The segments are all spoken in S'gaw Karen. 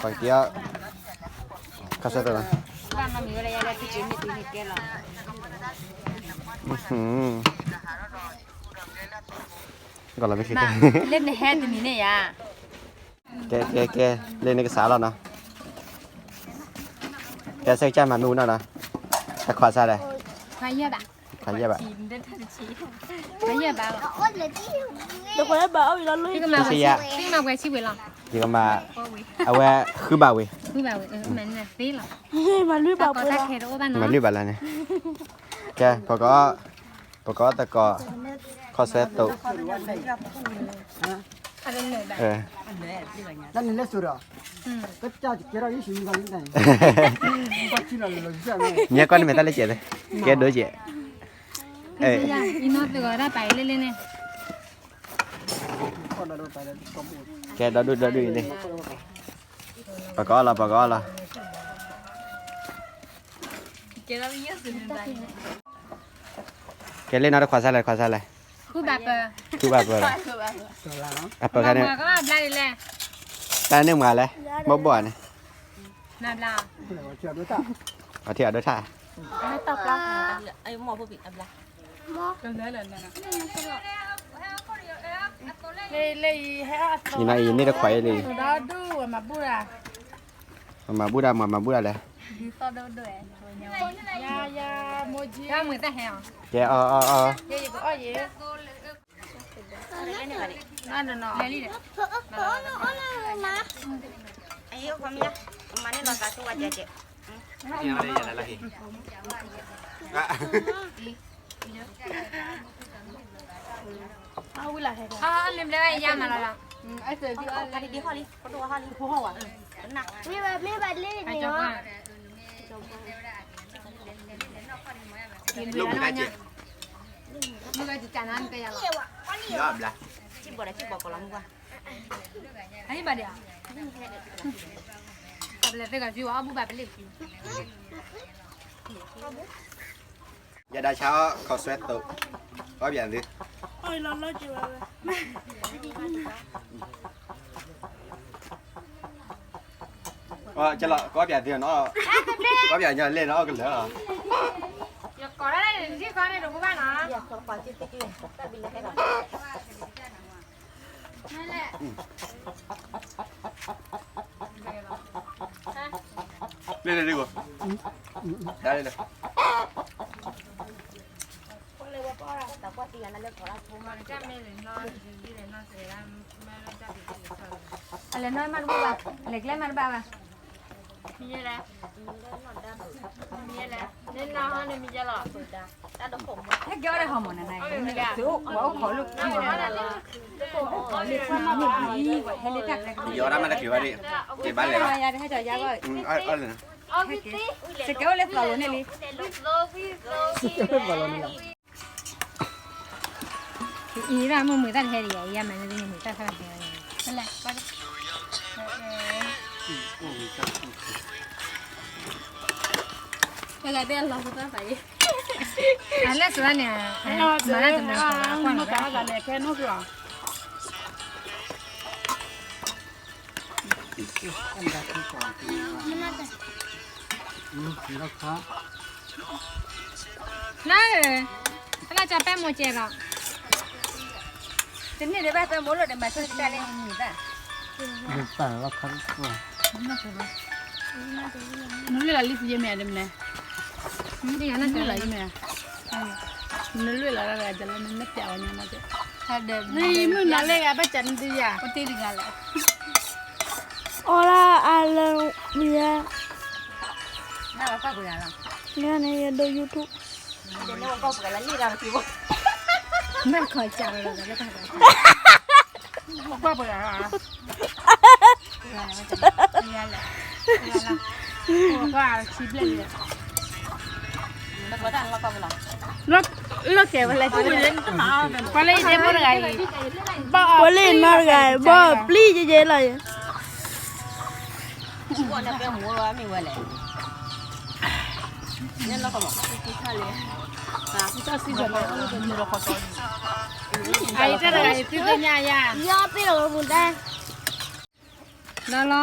ပှၤကတံၤအီၤ, ခီဆၢသိးလီၤ, ကီၢ်လီၤမ့ၢ်ခံ, လၢနဟဲတနံၤန့ၣ်ယၤ, ကဲ ကဲ ကဲ, လၢနကစးလီၤနီၤ, ကဲ စဲကစၢ်မၤမ့ၢ်ဝံၤနီၤနီၤ, တခွးဆါလဲၣ်, ခွးယဲၢ်ဘး, ခွးယဲၢ်ဘး, ခွးယဲၢ်ဘးလီၤ, တခွးယဲၢ်ဘးအီၣ်ဝံၤလီၤ, ယကမၤ, ယကမၤ, အဝဲဃုဘးဝံၤ, မၤလွံၢ်ဘးလီၤ, မၤလွံၢ်ဘးလီၤန့ၣ်, ကဲ ပကီၢ်, ပကီၢ်သကိး, ခီဆၢသိး, တၢ်နလဲၤစိဒီး, ကဲဒီးယ့ၣ်ၡူးမံၤလီၤ, မ့ၢ်ကွၢ်နမဲာ်တၢ်လၢကဲး, ကဲဒိကဲး, အံၤနီၢ်သဂီၤတၢ်ပာ်အံၤလၢလၢန့ၣ်, ကဲဒီဒူၣ်ဒီဒူၣ်အံၤန့ၣ်, ပကအီၣ်လီၤ ပကအီၣ်လီၤ. ကဲလၢနီတခွးဆါလဲၣ် ခွးဆါလဲၣ်, ဃုဘၣ်ပၢၢ်, ဃုဘၣ်ပၢၢ်လီၤ, အပၢၢ်ခါန့ၣ်, တၢ်န့ၣ်မၤလဲၣ်, ဘီၣ်ဘီၣ်န့ၣ်, အထံၣ်အဒိထၣ်, ယနအံၤန့ၣ်တခွးအံၤလံ, မၤဘူၣ်ဒၣ် မၤဘူၣ်ဒၣ်လဲၣ်, ကဲအီၣ်အီၣ်အီၣ်, မ့ၢ်ဘၣ်လၢန့ၣ်, ယဒၣ်ဆါအီၣ်ခီဆွဲသိး, ကီၢ်ပယၣ်သု, ကီၢ်ပယၣ်သုနီၤ, ကီၢ်ပယၣ်ညီလဲၣ်နီၤ အီၣ်ကလၢာ်လီၤ. ယကိးဒၣ်လၢန့ၣ် တထံၣ်ဃီန့ၣ် တဘူၣ်ဘၣ်နီၤ. လဲၣ်လဲၣ်လဲၣ်, အလဲၤနီၢ်မးတဘူၣ်ဘၣ်, လဲၤကျဲမးတဘူၣ်ဘၣ်, မံၤယဲလဲၣ်, မံၤယဲလဲၣ်, နနီၢ်ဟီန့ၣ်မံၤယဲလီၤ. ဟဲကဲအီၣ်ဒၣ်ဟီမီၢ်နၤနၤ, ယအိၣ်ခိးလၢကွံာ်မီၢ်နၤနၤ, ယအိၣ်ဒၣ်မးတချုးဘၣ်ဒံး, က့ၤဘၣ်လဲၤလီၤ, စကဲအိၣ်လၢသီလိၤန့ၣ်လံ, စကဲအိၣ်လၢသီလိၤန့ၣ်လံ. အံၤဒၣ်မ့ၢ်မုာ်တၢ်တဟဲဒံးယၤ, ယၤမၤန့ၣ်မုာ်တၢ်တဟဲ, ပကတဲလီၤပသးသးအံၤ, အလဲၤစၢၤန့ၣ်, မၤတၢ်တမၤ, နၤဧၢ, တၢ်လၢကၠီၤပဲမိၢ်ကဲလီၤ, တန့ၢ်ဒံးဘၣ်ပဲမိၢ်လီၤဒီး မၤဆိတၢ်လၢမုာ်ဘၣ်, နလွံၢ်လီၤလံသယဲၢ်မ့ၢ်ဧါ, တမ့ၢ်, နလွံၢ်လီၤလံမ့ၢ်ဧါ, နလွံၢ်လီၤလံ, နမ့ၢ်ပျဲဝဲညါနီၤ, နမုၢ်နၤလၢဂၤဘၣ်စးနတယၤ, အီၣ်လၢအလၢမယါ, န့ၣ်ယဒိ YouTube, နခီၣ်ကၢ်လီၤ, ကွၢ်ပှဲၤလီၤ, ကွၢ်ဆံဘျဲၣ်လံ, လီၢ်ကဲဝဲလဲၣ်, ပှၤလၢယတဲဖိတဂၤအံၤ, ပှၤလၢယနီၢ်တဂၤအံၤ, ဘီပျံၤယဲယဲလီၤယဲ, အံၤတၢ်တဂၤအံၤ သုသ့ၣ်ညါယၤ, ယီပ့ၢ်လီၤမူဒါ, လီၤလီၤ,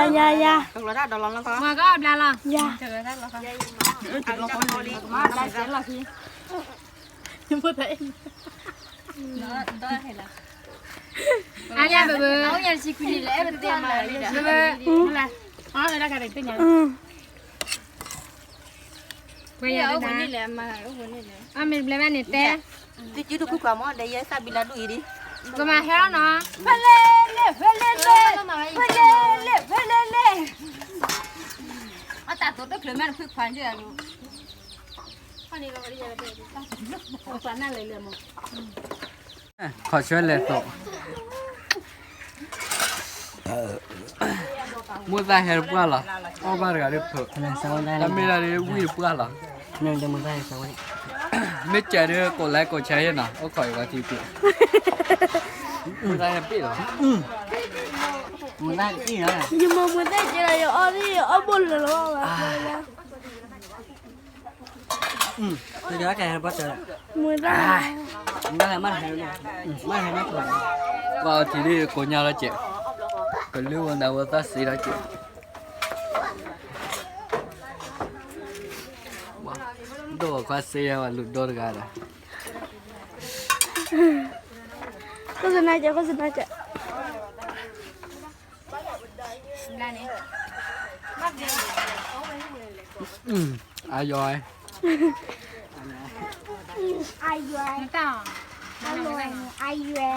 ယၤ ယၤ ယၤ မၤကီၢ်ဘျါလီၤ ယၤ အါယၤဘၣ်ဘၣ် ဘၣ်ဘၣ် ပှၤယၤတဂၤ အမ့ၢ်ဘျဲဘၣ်န့ၣ်တဲ သုစုတခုခွးမ့ၢ်ဒီး ယဲသးဘံလၢဒူၣ်အံၤဒံး ကမၤဟဲလီၤနီၤ ဖဲလဲၣ်လဲၣ် ဖဲလဲၣ်လဲၣ် ဖဲလဲၣ်လဲၣ် ဖဲလဲၣ်လဲၣ် အတၢ်သိးတချုးမ့ၢ်တဖုခွးယဲၢ်အလိၤ ခီၣ်ဆွဲလဲၤသိး မိၢ်သၣ်ဟဲတပှၢ်လီၤ အီၣ်ဘၣ်တဂၤဒ်ဖုး တၢ်မ့ၢ်ဒၣ်ဒ်ဝံၣ်တပှၢ်လီၤ မ့ၢ်စံးဒ်ကိးlikeကိးshareယဲၢ်နီၤ အိၣ်ခိးယဝဲထံပ့ၤ မိၢ်သၣ်ဟဲပ့ၤလီၤ ယမၤမိၢ်သၣ်ကဲဒီး ယအီၣ်ဒ်အီၣ်ဘိၣ်လၢာ်လီၤ မ့ၢ်ဒၣ် ကွၢ်ထံဒ်ကိးညါလီၤကဲး ကလုၢ်ဝဲနၤဝဲသၣ်စ့လီၤကဲး ဒိၣ်ခွါစ့ယၤဝဲလူၤဒိတဂၤဒီး ခိၣ်စနၢ်ကဲး ခိၣ်စနၢ်ကဲး အါယွဲ အါယွဲ အါယွဲ